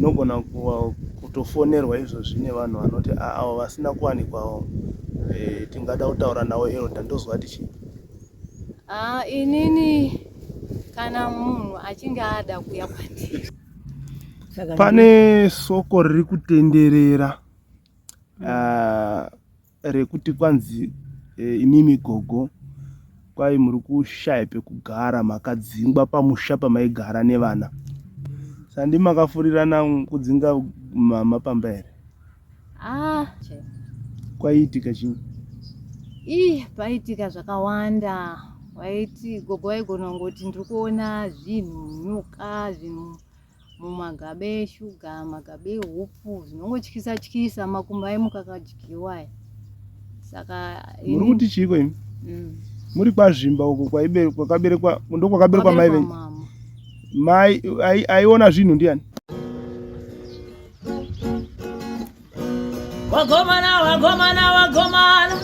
Ndinogona kutofonerwa izvozvi nevanhu vanoti avo vasina kuwanikwawo eh, tingada kutaura navo elder ndozwa tichii. Ah, inini kana munhu achinge ada kuya kwandiri. Pane soko riri kutenderera uh, rekuti kwanzi eh, imimi gogo kwai muri kushaya pekugara makadzingwa pamusha pamaigara nevana sandi makafurirana kudzinga mama pamba here Ah, kwaiitika chii? Ih, paiitika zvakawanda. Waiti gogo vaigona kungoti ndiri kuona zvinhu, nyoka, zvinhu mumagaba eshuga, magaba ehupfu, zvinongotyisa tyisa, makumbo aimuka akadyiwa aya. Saka muri kuti chiiko imi? Mm. Muri kwaZvimba uko kwakaberekwa ndokwakaberekwa mai venyu. Mai aiona zvinhu ndiani? Wagomana, wagomana, wagomana,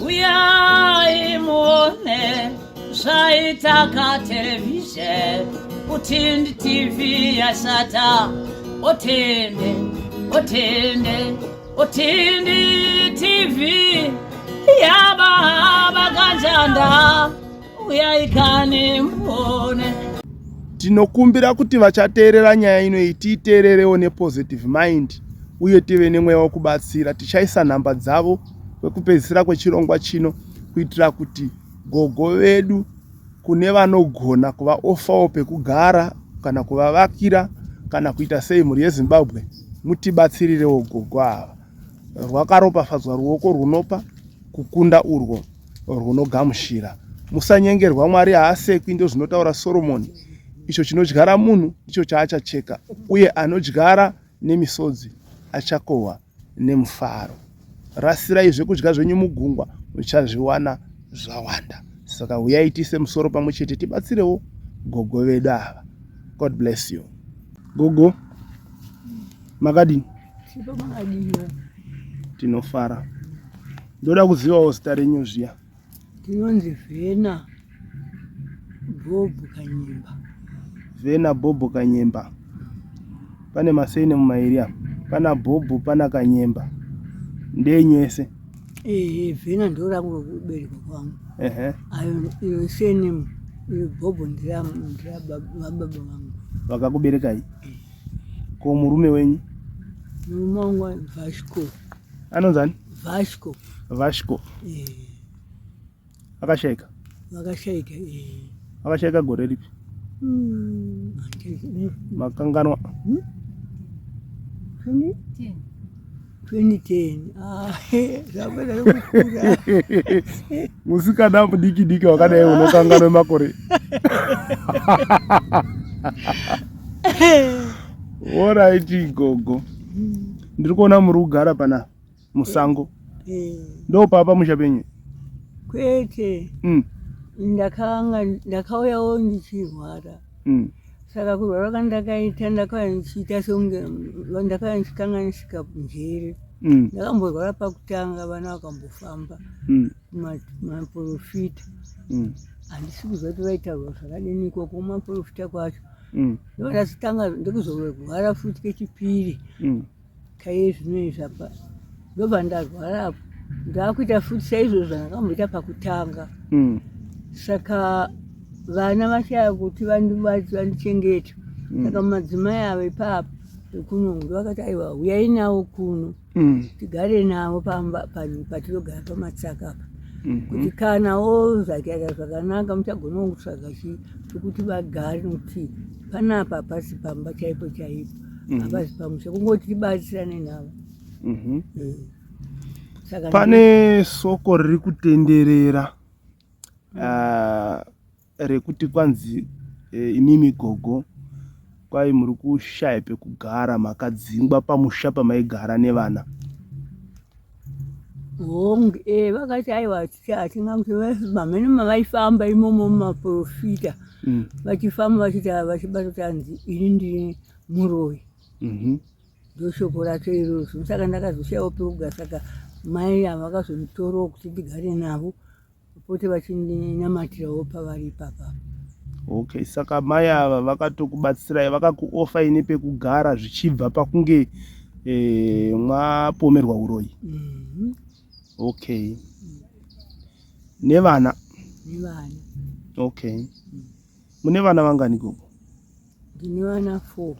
uyai muone zvaitaka television utindi TV yashata otende otende utindi TV yababa kanjanda Uyai kani muone. Tinokumbira kuti vachateerera nyaya ino iyi tiiteererewo nepositive mind uye tive nemweya wekubatsira. Tichaisa nhamba dzavo kwekupedzisira kwechirongwa chino kuitira kuti gogo vedu kune vanogona kuvaofawo pekugara kana kuvavakira kana kuita sei mhuri yeZimbabwe mutibatsirirewo gogo ava. Rwakaropafadzwa ruoko rwunopa kukunda urwo rwunogamushira. Musanyengerwa, Mwari haasekwi, ndozvinotaura Soromoni. Icho chinodyara munhu ndicho chaachacheka, uye anodyara nemisodzi achakohwa nemufaro. Rasirai zvekudya zvenyu mugungwa, muchazviwana zvawanda. Saka huyai tiise musoro pamwe chete tibatsirewo gogo vedu ava. God bless you. Gogo, makadini? Tinofara. Ndoda kuzivawo zita renyu zviya. Tinonzi Vhena Bhobho Kanyemba. Vhena Bhobho Kanyemba. Pane masene mumairi apa. Pana Bhobho pana Kanyemba. Ndenyu ese. Eh, Vhena ndorangu rokuberekwa kwangu. Ehe. Ayo iyo surname iyo Bhobho ndira ndira baba vangu. Vakakuberekai? Eh. Ko murume wenyu? Murume wangu Vasco. Anonzi ani? Vasco. Vasco. Eh. Akashaika? Akashaika eh. Akashaika gore ripi? Mm. Makanganwa. Hmm? 2010. 2010. Ah, zvapera kukura. Musikana mudiki diki wakadai unokanganwa makore. Alright gogo. Ndiri kuona muri kugara pana musango. Eh. Ndopapa musha penyu? Kwete. Ndakanga ndakauyawo ndichirwara. Saka kurwara kwandakaita ndakauya ndichiita sekunge ndakauya ndichikanganisika njere. Ndakamborwara pakutanga vana vakambofamba kumaporofita. Handisi kuziva kuti vaitaurwa zvakadini ikoko kumaporofita kwacho. Ndokazotanga ndokuzorwara futi kechipiri. Kaiye zvino izvi apa ndobva ndarwara apo ndakuita futi saizvozvo zvandakamboita pakutanga mm. Saka vana vashaya kuti vandichengete mm. Saka madzimai avo ipapo ekuno vakati aiwa huyai navo kuno mm. Tigare navo pamba patinogara pamatsaka apa kuti kana ozvakaita zvakanaka muchagonawo kutsvaga chii chekuti vagare nokuti panapa hapasi pamba chaipo chaipo hapasi pamusha kungoti tibatsirane navo Saka Pane soko riri kutenderera rekuti kwanzi imimi gogo kwai muri kushaya pekugara makadzingwa pamusha pamaigara nevana. Hongu, eh, vakati aiwa hatingamuti vamene mavaifamba imomo mumaprofita vachifamba vachiti vachibata kuti hanzi ini ndini muroyi Ndoshoko racho iroro. Saka ndakazoshaiwa pekugara saka mai ava vakazonditorawo kuti ndigare navo pote vachindinamatirawo pavari ipapa. Okay, saka mai ava vakatokubatsirai vakakuofai nepekugara zvichibva pakunge e, mwapomerwa uroyi. Mm -hmm. Okay. Nevana? Nevana. Okay. Mm. Mune vana vangani gogo? Ndine vana 4.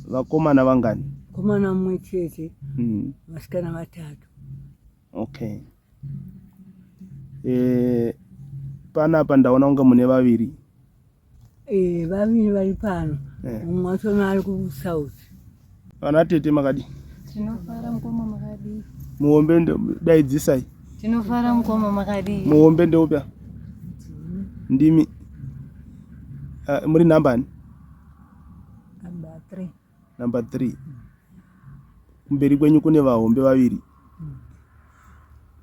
Vakomana vangani? Komana mumwe chete. Vasikana vatatu. Okay. Eh, panapa ndaona kunge mune vaviri. Eh, vaviri vari pano. Eh. Mumwe wacho ari kuSouth. Vana tete makadii? Tinofara mukoma makadii? Muhombe daidzisai. Tinofara mukoma makadii? Muhombe ndeupi? Ndimi. Uh, muri number ani? Number 3. Number 3. Kumberi kwenyu kune vahombe vaviri.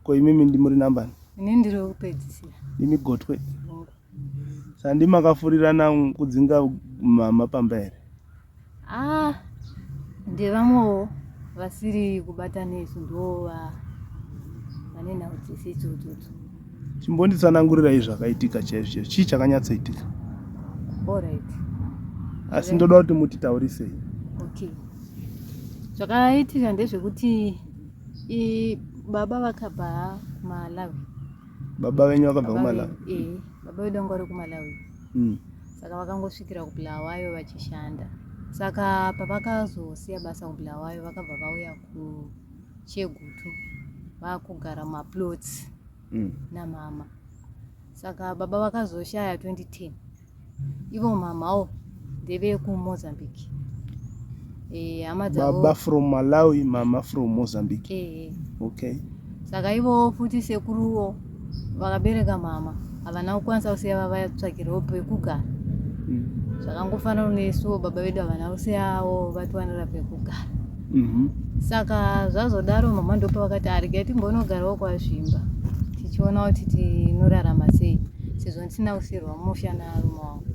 Ko imimi ndimuri number ani? Ini ndiri wekupedzisira. Ndimi gotwe. Sandi makafurirana kudzinga mama pamba here? Ah, ndevamwewo vasiri kubata nesu ndo vane nhau dzese idzodzo. Chimbonditsanangurirai zvakaitika chaizvo chaizvo, chii chakanyatsoitika? Alright. Asi ndoda kuti mutitaurisei. Okay. Zvakaitika ndezvekuti baba vakabva kuMalawi. Baba venyu vakabva kuMalawi? Eh, baba vedu vanga vari kuMalawi. Saka vakangosvikira kuBulawayo vachishanda. Saka pavakazosiya basa kuBulawayo vakabva vauya kuChegutu vakugara mumaplots namama. Saka baba vakazoshaya 2010. Ivo mamawo ndevekumozambique. Eh, hama dzavo Baba from Malawi, mama from Mozambique. Eh. Okay. Saka ivowo futi sekuruwo vakabereka mama havana kukwanisa kusiya vavatsvakirawo pekugara. Zvakangofanana nesuwo baba vedu havana kusiyawo vatiwanira pekugara. Saka zvazodaro mama ndopavakati aregai timbonogarawo kwaZvimba tichiona kuti tinorarama sei sezvo ndisina kusiyirwa musha narume wangu.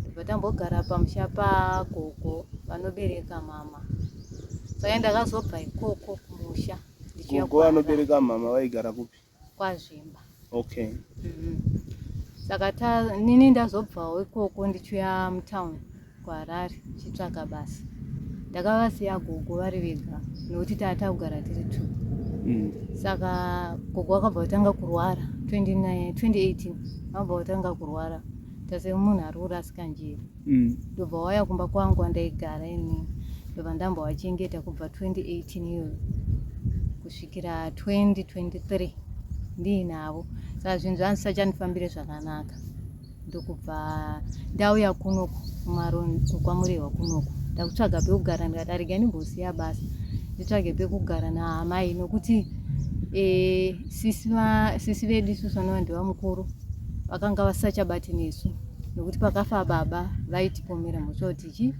Ndobva tambogara pamusha pagogo vanobereka mama. Saka ndakazobva ikoko kumusha ndichiuya Gogo vanobereka mama vaigara kupi? KwaZvimba. Okay. Saka nini ndazobvawo ikoko ndichiuya mutown kuHarare ndichitsvaga basa. Ndakavasiya gogo vari vega nekuti takugara tiri two. Saka gogo vakabva vatanga kurwara 2018 vakabva vatanga kurwara tase munhu ari kurasika njere. Ndobva wauya kumba kwangu wandaigara ini, ndobva ndambovachengeta kubva 2018 iyoyo kusvikira 2023 ndiinavo. Saka zvinhu zvanzisachandifambire zvakanaka, ndokubva ndauya kunoku kwaMurehwa kunoku ndakutsvaga pekugara. Ndikati arega ndimbosiya basa nditsvage pekugara naamai, nokuti e, sisi vedu isusu vanova ndevamukuru vakanga vasisachabati nesu, nokuti pakafa baba vaitipomera mhosva kuti chi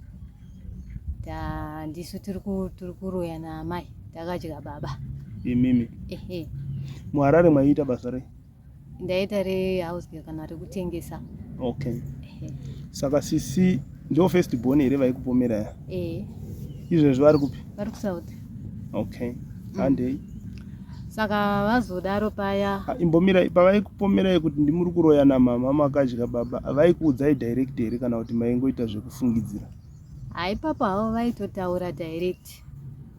ndisu tiri kuroya naamai, takadya baba. Imimi ehe. MuHarare maiita basa rei? Ndaita rehouse girl kana rekutengesa. Okay. Saka sisi ndo first born here vaikupomera ya? Eh. Izvezvi vari kupi? Vari kuSouth. Okay. Handei. Saka vazodaro paya. Imbomira, pavaikupomerai kuti ndimuri kuroya namama makadya baba, vaikuudzai direct here kana kuti maingoita zvekufungidzira? Haipapo havo vaitotaura direct.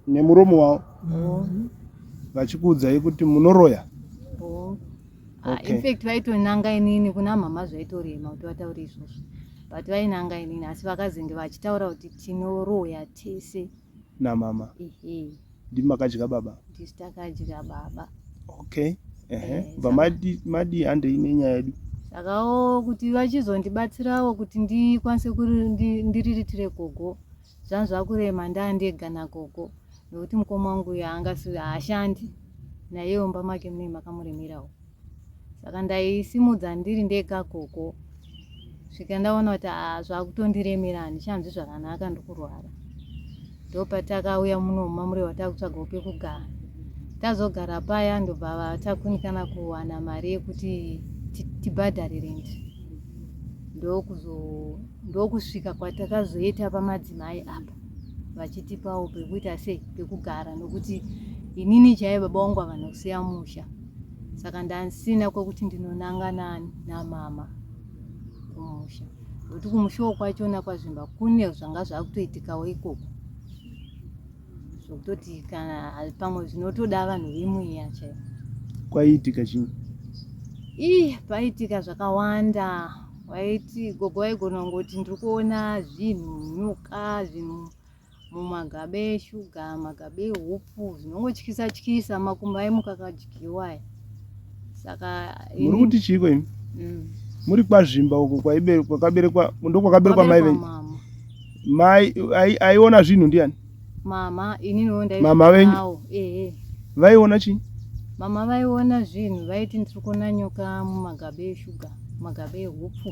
Nemuromo wavo? Vachikuudzai kuti munoroya? Oh. Okay. In fact vaitonanga inini kuna mama, zvaitorema kuti vataure izvozvo, but vainanga inini, asi vakazenge vachitaura kuti tinoroya tese namama. Ehe. Ndimi makadya baba? Ndisu takadya baba. Okay, ehe. Eh, Bva madi handei nenyaya yedu. Sakawo kuti vachizondibatsirawo kuti ndikwanise ndiriritire gogo, zvangu zvakurema ndandega nagogo, nekuti mukoma wangu uyu haashandi, naiyewo mumba make mune makamuremerawo. Saka ndaisimudza ndiri ndega gogo, svika ndaona kuti zvakutondiremera, handichanzwi zvakanaka, ndikurwara. Ndopatakauya muno mumaMurehwa takutsvagawo pekugara. Tazogara paya ndobva takunikana kuwana mari yekuti tibhadhare rent, ndokusvika kwatakazoita pamadzimai apa vachitipawo pekuita sei pekugara, nokuti inini chaiye baba vangu havana kusiya musha, saka ndasina kwekuti ndinonanga nani namama. kumusha nokuti kumushawo kwachona kwazvimba kune zvanga zvakutoitikawo ikoko zvokutoti kana pamwe zvinotoda vanhu vemweya chaivo. Kwaiitika chii? Ii paiitika zvakawanda waiti gogo vaigona kungoti ndiri kuona zvinhu nyoka zvinhu mumagaba eshuga magaba ehupfu zvinongotyisa tyisa makumbo aimuka akadyiwa aya saka muri kuti chiiko imi mm. muri kwazvimba uko kwakaberekwa ndokwakaberekwa mai venyu mai aiona zvinhu ndiani mama ininiwo mama venyu ehe vaiona chii mama vaiona zvinhu vaiti ndiri kuona nyoka mumagaba eshuga mumagaba ehupfu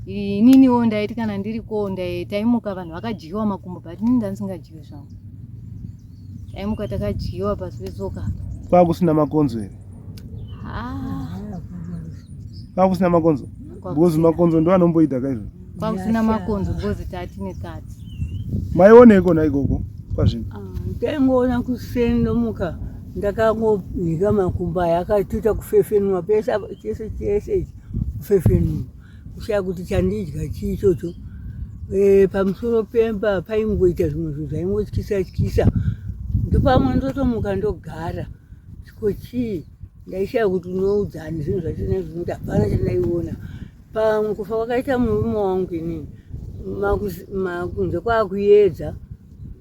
ininiwo ndaiti kana ndiriko taimuka vanhu vakadyiwa makumbo but ini ndandisingadyiwi zvangu taimuka takadyiwa pasi petsoka kwakusina makonzo here kwakusina makonzo because makonzo ndo anomboita kaizvo kwakusina makonzo because tatine katsi maioneiko naikoko kwazvino ah, ndaingoona kuseni ndomuka ndakangonika makumbo aya akatoita kufefenwa pese chese chese ichi kufefenwa kushaya kuti chandidya chii ichocho e, pamusoro pemba paingoita zvimwe zvinhu zvaingotyisa tyisa ndopamwe ndotomuka ndogara chiko chii ndaishaya kuti unoudzani zvinhu zvacho nezvinokuti hapana chandaiona pamwe kufa kwakaita murume wangu inini makunze kwaakuyedza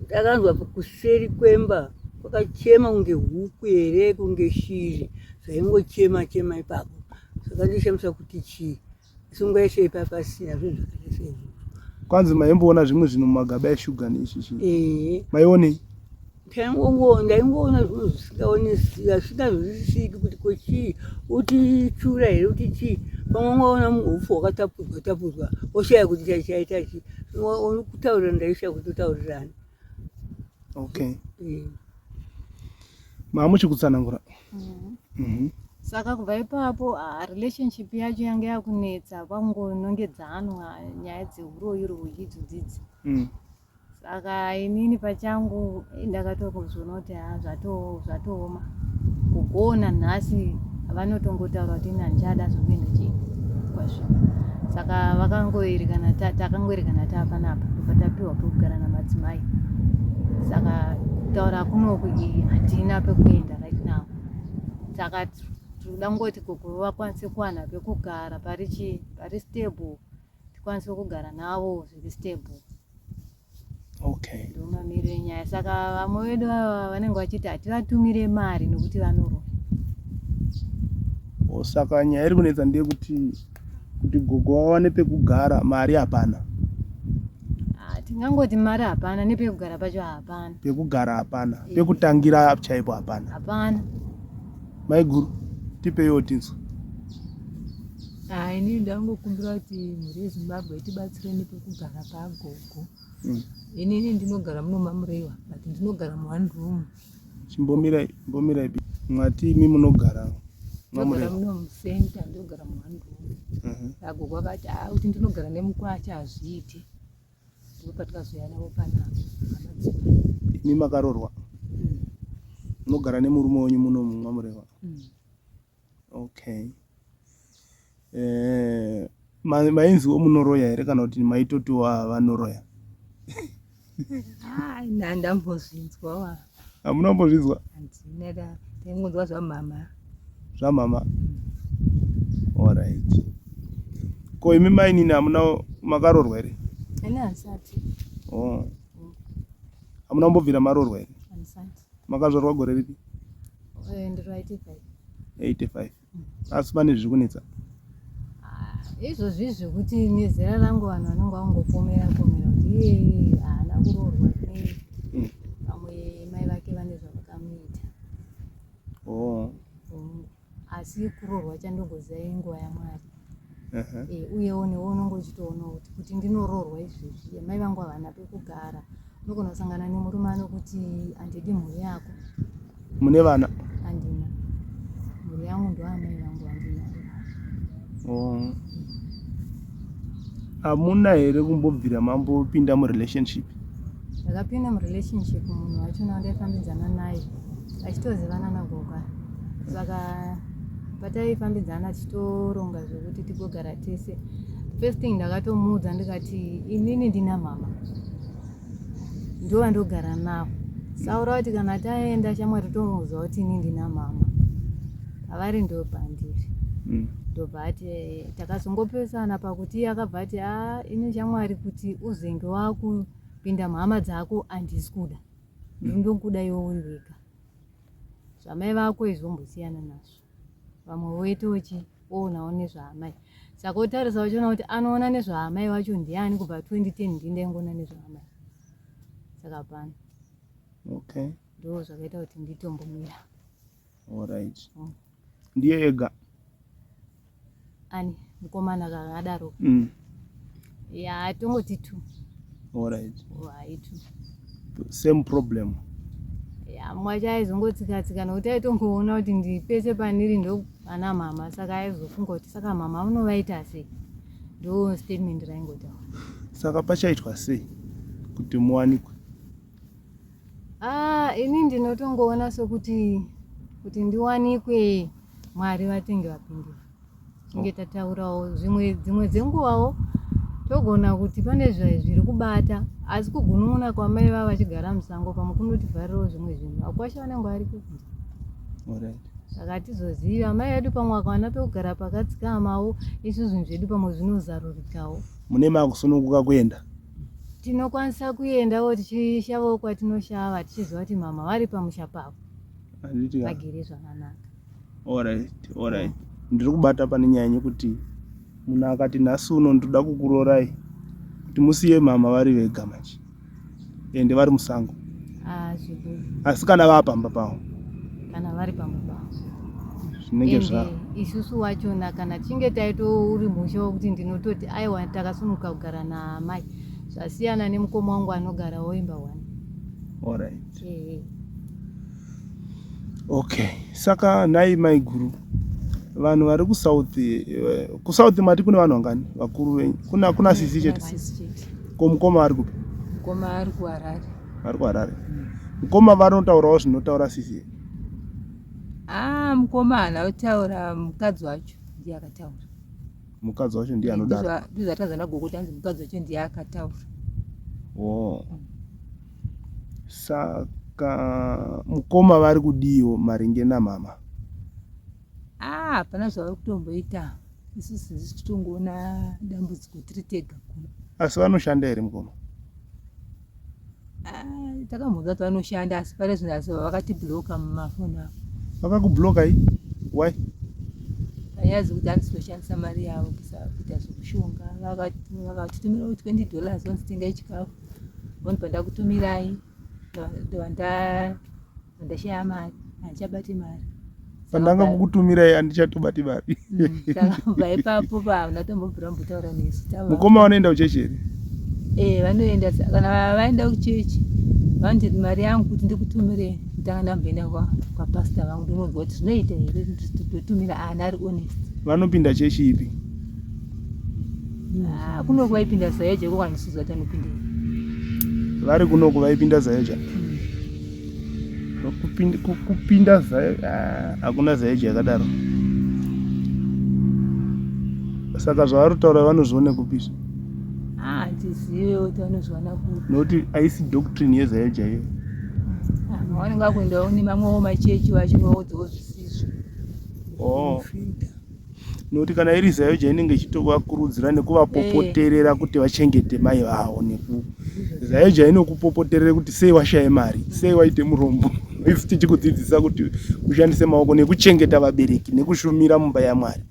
ndakanzwa kuseri kwemba kwakachema kunge huku here kunge shiri zvaingochema chema ipapo zvakandishamisa kuti chii asi nguva yese ipa pasina zvinhu zvakaita seizvozvo kwanzi maimboona zvimwe zvinhu mumagaba eshuga neichi chii ehe maionei ndaingoona zvinhu zvisingazwisisiki kuti ko chii uti chura here uti chii pamwe ungaona upfu hwakatapudzwa tapudzwa woshaya kuti chaita chii kutaurira ndaishaya kuti utaurirani okay mamuchikutsanangura mm -hmm. Saka kubva ipapo ah, relationship yacho yange yakunetsa kwangonongedzanwa nyaya dzeuroyi royi idzodzidzi mm. Saka inini pachangu eh, ndakatozviona kuti ha zvatooma kugona nhasi vanotongotaura kuti ini handichada zvekuenda chii kwazvino saka vakangoerekana takangoerekana taapanapa ndobva tapiwa pekugara namadzimai saka kutaura kunoku hatina pekuenda right now saka tinoda kungoti gogo vakwanise kuwana pekugara pari chii pari stable tikwanise kugara navo zviri stable okay ndomamiriro enyaya saka vamwe vedu ava vanenge vachiti hativatumire mari nokuti vanoroya oh, saka nyaya iri kunetsa ndeyekuti kuti gogo vawane pekugara mari hapana ah, tingangoti mari hapana nepekugara pacho hapana pekugara hapana eh. pekutangira chaipo hapana hapana maiguru tipeiwo tinzwe Ah, inini ndangokumbira kuti mhuri yeZimbabwe itibatsire nepekugara pagogo. Mm. Inini ndinogara muno maMurewa but ndinogara muone room. Chimbomirai, mbomirai. Mwati imi munogara maMurewa? Muno mucenter ndinogara muone room. Mhm. Agogo akati ah kuti ndinogara nemukwacha hazviiti. Ndipo patikazouya navo panapa amadzimai. Imi makaroorwa? Mm. Munogara nemurume wenyu muno maMurewa? Mm. Okay. Eh, mainziwo munoroya here kana kuti maitotiwa vanoroya? Ah, ndambozvinzwa. Hamuna kumbozvinzwa? Handina da. Ndaingonzwa zvamama. Zvamama. Alright. Ko imi mainini hamuna makarorwa here? Ini handisati. Oh. Hamuna kumbobvira maroorwa here? Handisati. Makazvarwa gore ripi? Eh, ndiri 85. 85. Asi pane zviri kunetsa. Ah, izvozvi zvekuti nezera rangu vanhu vanenge vangopomera pomera kuti iye haana kuroorwa nei. Mm. Vamwe mai vake vane zvavakamuita. Oh. Asi kuroorwa chandongoziva inguva yaMwari. Uh-huh. Eh, uyewo newe unonge uchitoona kuti kuti ndinoroorwa izvezvi mai vangu havana pekugara unogona kusangana nemurume anokuti handidi mhuri yako mune vana handina mhuri yangu ndoamai vangu handina oh. Hamuna here kumbobvira mambopinda murelationship? Ndakapinda murelationship munhu wachona wandaifambidzana naye achitozivana nagogo saka pataifambidzana tichitoronga zvekuti tigogara tese. First thing ndakatomuudza ndikati inini ndina mama ndovandogara navo saura kuti kana taenda shamwari tomuudza kuti ini ndina mama pavari ndopandiri mm. Ndobva ati takazongopesana pakuti iye akabva ati a ah, ini shamwari kuti uzenge wakupinda muhama dzako handisi kuda mm. Ndongokuda iwe uri wega zvamai vako izvi wombosiyana nazvo vamwe voitochi oonawo nezvaamai saka otarisa uchiona kuti anoona nezvaamai vacho ndiani kubva 2010 ndi ndaingoona nezvaamai saka hapana okay ndo zvakaita kuti nditombomira Alright. Mm. Ndiye ega. Ani mukomana kakadaro. Mm. Ya tongoti two. Alright. Wai two. Same problem. Ya mwacho aizongotsika tsika nokuti aitongoona kuti ndi pese paniri ndo ana mama saka aizofunga kuti saka mama unovaita sei. Ndo statement raingotaura. Saka pachaitwa sei kuti muwanikwe? Ah, ini ndinotongoona sokuti kuti ndiwanikwe Mwari vatenge vapindira. Tinge oh. tataurawo zvimwe dzimwe dzenguvawo togona kuti pane zviri kubata asi kugunun'una kwamai vava vachigara musango pamwe kunotivharirawo zvimwe zvinhu vakwasha vanenge variko kunze. Saka hatizozivi amai vedu pamwe vakawana pekugara pakadzikamawo isu zvinhu zvedu pamwe zvinozarurikawo. Mune makusununguka kuenda? Tinokwanisa kuendawo tichishavawo kwatinoshava tichiziva kuti mama vari pamusha pavo vagere zvakanaka. Alright, alright. Ndiri kubata pane nyaya yekuti munhu akati nhasi uno ndoda kukurorai kuti musiye mama vari vega manje ende vari musango ah, asi kana vapamba pavo kana vari pamba pavo zvinenge zva isusu wachona kana tichinge taito uri musha wekuti ndinototi aiwa takasunuka kugara naamai zvasiyana nemukoma wangu anogarawo imba one alright okay saka nhai maiguru vanhu vari kusouth eh, kusouth mati kune vanhu vangani vakuru venyu kuna kuna sisi chete ko mukoma ari kupi mukoma ari kuharare ari kuharare mukoma vanotaurawo zvinotaura sisi ah mukoma haana kutaura mukadzi wacho ndiye akataura mukadzi wacho ndiye anodaro ndizvatanza nagogo kuti anzi mukadzi wacho ndiye akataura oh. Saka mukoma vari kudiiwo maringe namama? Ah, hapana zvavari kutomboita. Isusu ndisu titongoona dambudziko tiri tega kuno. Asi vanoshanda here mukoma? Ah, takamboudza kuti vanoshanda asi pari zvino asi vakatibloka mumafoni avo. Vakakublokai? Why? Panyaya dzekuti hanzi tinoshandisa mari yavo kuita zvekushonga vakatitumira 20 dollars vanzi tengai chikafu. Vanobva ndakutumirai ndobva ndashaya mari handichabati mari pandanga kukutumirai handichatobati mari mm, saka kubva ipapo pa ndatombobvira mbotaura nesu mukoma vanoenda kuchechi here eh vanoenda kana vaenda kuchechi vanoti mari yangu kuti ndikutumire nditanga ndamboenda kwapastor vangu ndinonzwa kuti zvinoita here ndotumira ana ari honest vanopinda chechi ipi Ah, kunoku vaipinda zayoja iko kwanisuza kuti anopinda vari kunoku vaipinda zayoja mm. kupinda zayo ah, hakuna zayoja yakadaro saka zvavari kutaura vanozviona kupi izvi ah, handizive kuti vanozviwana kupi nokuti haisi doctrine yezayoja iyo vanenge vakuendawo nemamwewo machechi vachinoudzawo zvisizvo oh. Nokuti kana iri Zayoja inenge ichitovakurudzira nekuvapopoterera eh. kuti vachengete mai vavo neku Zayoja inokupopoterera kuti sei washaye mari, sei waite murombo. Isu tichikudzidzisa kuti ushandise maoko nekuchengeta vabereki nekushumira mumba yaMwari.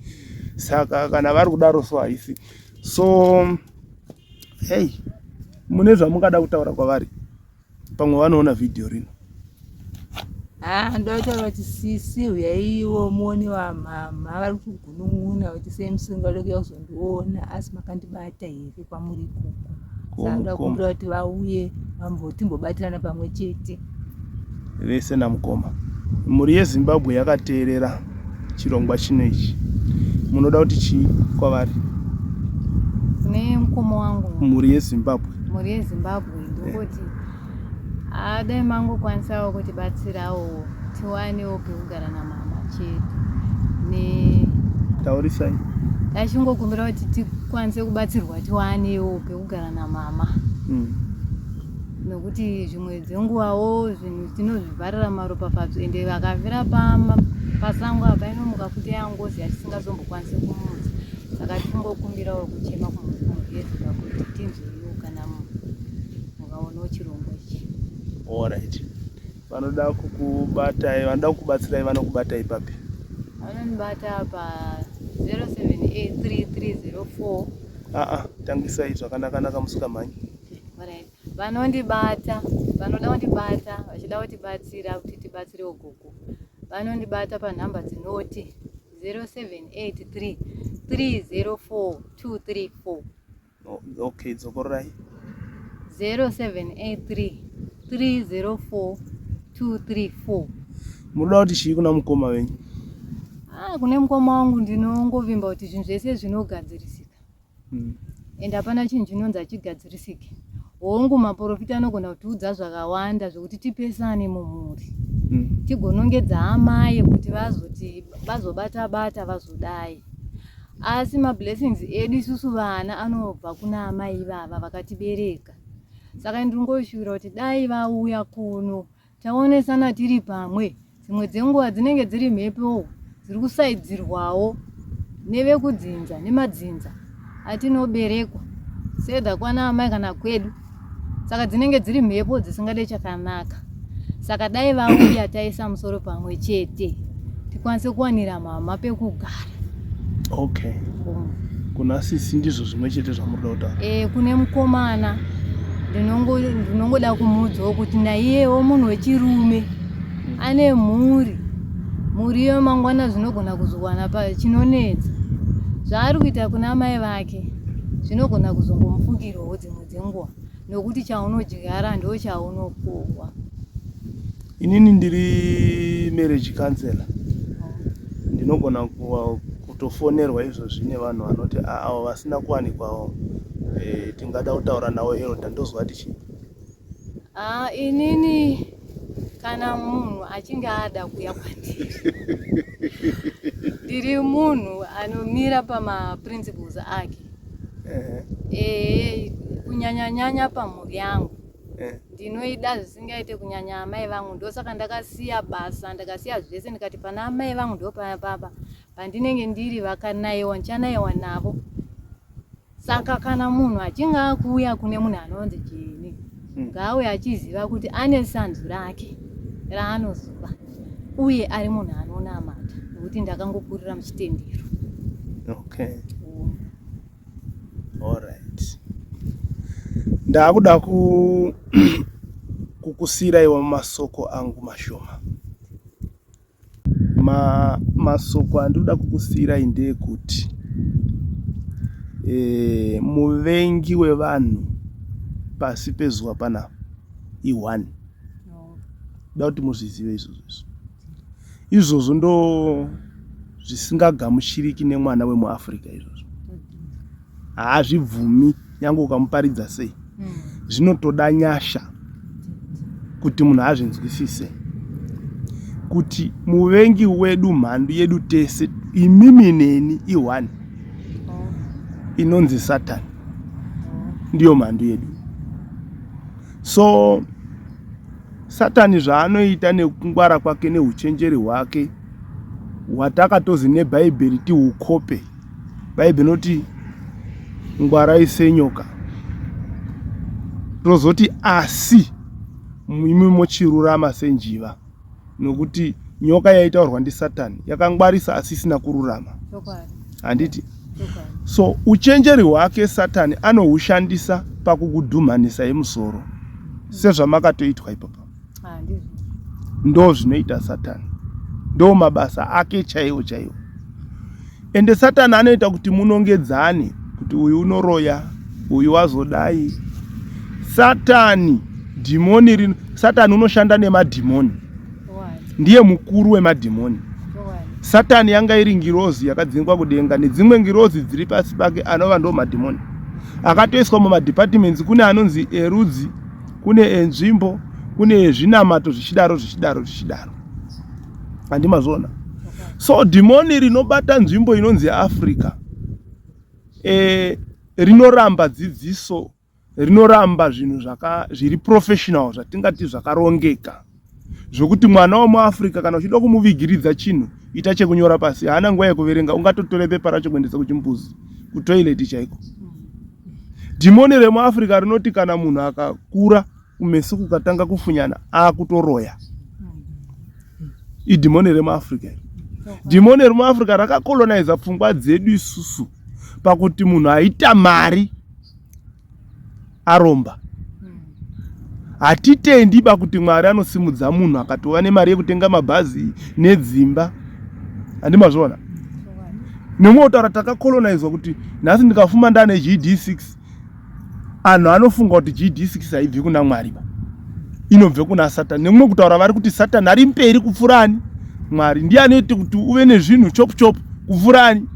Saka kana vari kudaro so haisi. So hey, mune zvamungada kutaura kwavari? Pamwe vanoona vhidhiyo rino. Ah, ndotaura kuti sisi huyaiwo muone wamhamha vari kugunun'una kuti sei musingade kuuya kuzondiona asi makandibata here kwamuri ikoko saka ndoda kukumbira kuti vauye timbobatirana pamwe chete vese namukoma mhuri yezimbabwe yakateerera chirongwa chino ichi munoda kuti chii kwavari kune mukoma wangu mhuri yezimbabwe mhuri yezimbabwe ndongoti ah, dai mangokwanisawo kutibatsirawo tiwanewo pekugara namama chete ne taurisai Tachingokumbira kuti tikwanise kubatsirwa tiwanewo pekugara namama. Nokuti zvimwe dzenguvawo zvinhu tinozvivharira maropafadzo ende vakafira pasango apa inomuka futi yangozi yatisingazombokwanisi kumutsa. Saka tingokumbirawo kuchema kumhuri yeZimbabwe kuti tinzweiwo kana mukaonawo chirongwa ichi. Alright. Vanoda kukubatai, vanoda kukubatsirai vanokubatai papi? Vanondibata pa 0783 304 Aa, tangisai zvakanaka-naka musikamhanyi. Alright. Vanondibata, vanoda kundibata, vachida kutibatsira kuti tibatsirewo gogo. Vanondibata panhamba dzinoti 0783 304 234. Okay, dzokororai. 0783 304 234. Munoda kuti chii kuna mukoma wenyu? Ah, kune mukoma wangu ndinongovimba kuti zvinhu zvese zvinogadzirisika. And hapana chinhu chinonzi hachigadzirisike. Hongu maporofita anogona kutiudza zvakawanda zvekuti tipesane mumhuri. Tigonongedza amai kuti vazoti vazobata bata vazodai. Asi mablessings edu isusu vana anobva kuna amai ivava vakatibereka. Saka ndinongoshuvira kuti dai vauya kuno taonesana tiri pamwe. Dzimwe dzenguva dzinenge dziri mhepo dziri kusaidzirwawo nevekudzinza nemadzinza atinoberekwa sedha kwana amai kana kwedu. Saka dzinenge dziri mhepo dzisingade chakanaka. Saka dai vauya taisa musoro pamwe chete tikwanise kuwanira mama pekugara. Okay. Kuna sisi ndizvo zvimwe chete zvamuri kuda kutaura? Eh, kune mukomana ndinongoda kumuudzawo kuti naiyewo munhu wechirume ane mhuri. Mhuri iyo mangwana zvinogona kuzowana chinonetsa. Zvaari kuita kuna amai vake zvinogona kuzongomufungirawo dzimwe dzenguva nokuti chaunodyara ndochaunokohwa. Inini ndiri marriage counselor. Ndinogona kutofonerwa izvozvi nevanhu vanoti avo vasina kuwanikwawo eh, tingada kutaura navo elder ndozwa tichi Ah, inini kana munhu achinge ada kuya kwandiri ndiri munhu anomira pamaprinciples ake eh, kunyanyanyanya pamhuri yangu ndinoida zvisingaite kunyanya amai vangu ndosaka ndakasiya basa ndakasiya zvese ndikati pana amai vangu ndo pandinenge ndiri vakanaiwa ndichanaiwa navo Saka kana munhu achinge akuuya kune munhu anonzi Jeni ngaauye achiziva kuti ane sanzu rake raanozuva uye ari munhu anonamata nekuti ndakangokurira muchitendero. Okay. Alright. Ndakuda ku kukusiraiwa masoko angu mashoma. Ma, masoko andinoda kukusiirai ndeekuti e, muvengi wevanhu pasi pezuva panapa i-one. Da kuti muzvizive izvozvo izvo. Izvozvo ndo zvisingagamuchiriki nemwana wemuAfrica izvozvo. Haazvibvumi nyange ukamuparidza sei. Zvinotoda nyasha kuti munhu azvinzwisise kuti muvengi wedu mhandu yedu tese imimi neni i-one inonzi Satani ndiyo mhandu yedu. So Satani zvaanoita nekungwara kwake neuchenjeri hwake hwatakatozi nebhaibheri tihukope. Bhaibheri inoti ngwarai senyoka, rozoti asi imi mochirurama senjiva, nokuti nyoka yaitaurwa ndiSatani yakangwarisa asi isina kururama, handiti? So uchenjeri hwake Satani anohushandisa pakukudhumhanisai musoro sezvamakatoitwa ipapo. Ndo zvinoita Satani, ndo mabasa ake chaiwo chaiwo. Ende Satani anoita kuti munongedzane kuti uyu unoroya, uyu wazodai. Satani dhimoni rino, Satani unoshanda nemadhimoni, ndiye mukuru wemadhimoni. Satani yanga iri ngirozi yakadzingwa kudenga nedzimwe ngirozi dziri pasi pake anova ndo madhimoni akatoiswa mumadepartments. Kune anonzi erudzi, kune enzvimbo, kune ezvinamato, zvichidaro zvichidaro zvichidaro. Handimazviona? So dhimoni rinobata nzvimbo inonzi Africa. e, rinoramba dzidziso rinoramba zvinhu zvaka zviri professional zvatingati zvakarongeka zvokuti mwana wemuafrica kana uchida kumuvigiridza chinhu ita chekunyora pasi haana nguva yekuverenga ungatotore pepa racho kuendesa kuchimbuzi kutoilet chaiko dhimoni remuafrica rinoti kana munhu akakura kumeso kukatanga kufunyana akutoroya idhimoni remuafrica iri dhimoni remuafrica rakakolonaiza pfungwa dzedu isusu pakuti munhu aita mari aromba hatitendi ba kuti mwari anosimudza munhu akatova nemari yekutenga mabhazi nedzimba handi mazviona nemwe kutaura takakolonizwa kuti nhasi ndikafuma ndane gd6 anhu anofunga kuti gd6 haibvi kuna mwari ba inobve kuna satani nemumwe kutaura vari kuti satani ari mberi kupfuura ani mwari ndiye anoita kuti uve nezvinhu chop chop kupfuura ani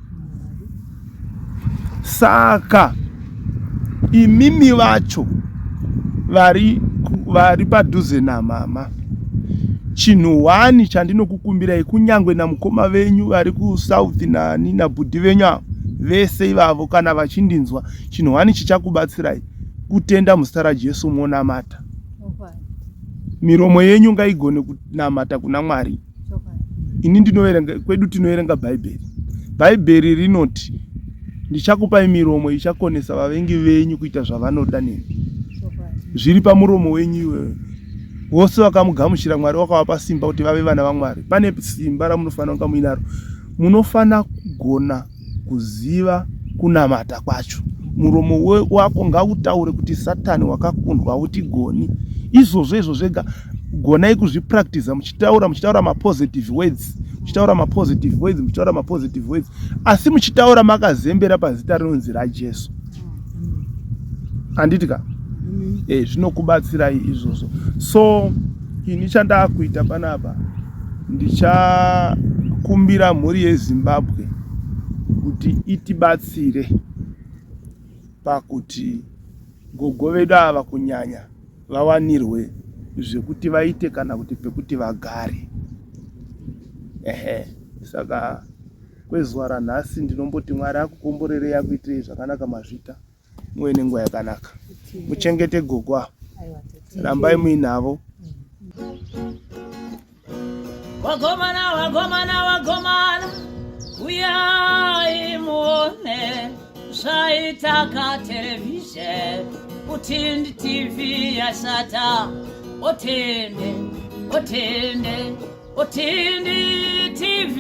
saka imimi vacho vari vari padhuze namama chinhu hwani chandinokukumbirai kunyange namukoma venyu vari kusouth nani nabhudhi venyu avo vese ivavo kana vachindinzwa chinhu hwani chichakubatsirai kutenda muzita rajesu monamata miromo yenyu ngaigone kunamata kuna mwari ini ndinoverenga kwedu tinoverenga bhaibheri bhaibheri rinoti ndichakupai miromo ichakonesa vavengi venyu kuita zvavanoda nemi zviri pamuromo wenyu iwewe vose vakamugamuchira mwari wakavapa simba kuti vave vana vamwari pane simba ramunofanira kunga muinaro munofanira kugona kuziva kunamata kwacho muromo wako ngautaure kuti satani wakakundwa hautigoni izvozvo izvo zvega gonai kuzvipractiza muchitaura muchitaura mapositive words muchitaura mapositive words muchitaura mapositive words asi muchitaura makazembera pazita rinonzi rajesu handiti ka mm. eh, zvinokubatsirai izvozvo so ini chandakuita panapa Ndichakumbira mhuri yeZimbabwe kuti itibatsire pakuti gogo vedu ava kunyanya vawanirwe zvekuti vaite kana kuti pekuti vagare. Ehe, saka kwezuva ranhasi ndinomboti Mwari akukomborerei akuitirei zvakanaka mazvita. muve nenguva yakanaka muchengete gogo avo rambai muinavo Wagomana, wagomana, wagomana, uyai muone zvaita katerevhizheni utindi tv yashata otende otende otindi tv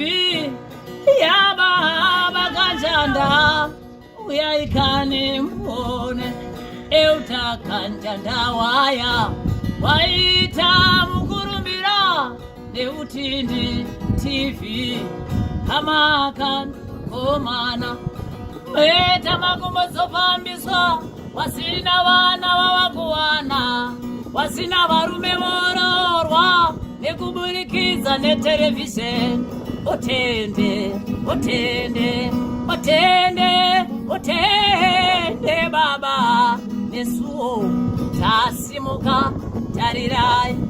yababa kanjanda Uyai kani muone Euta Kanjanda waya waita mukurumbira neutindi TV hamakan komana meta makumbo dzofambiswa wasina vana vavakuwana wasina varume vororwa nekuburikidza neterevhizheni otende otende otende otende baba nesuwo tasimuka tarirai.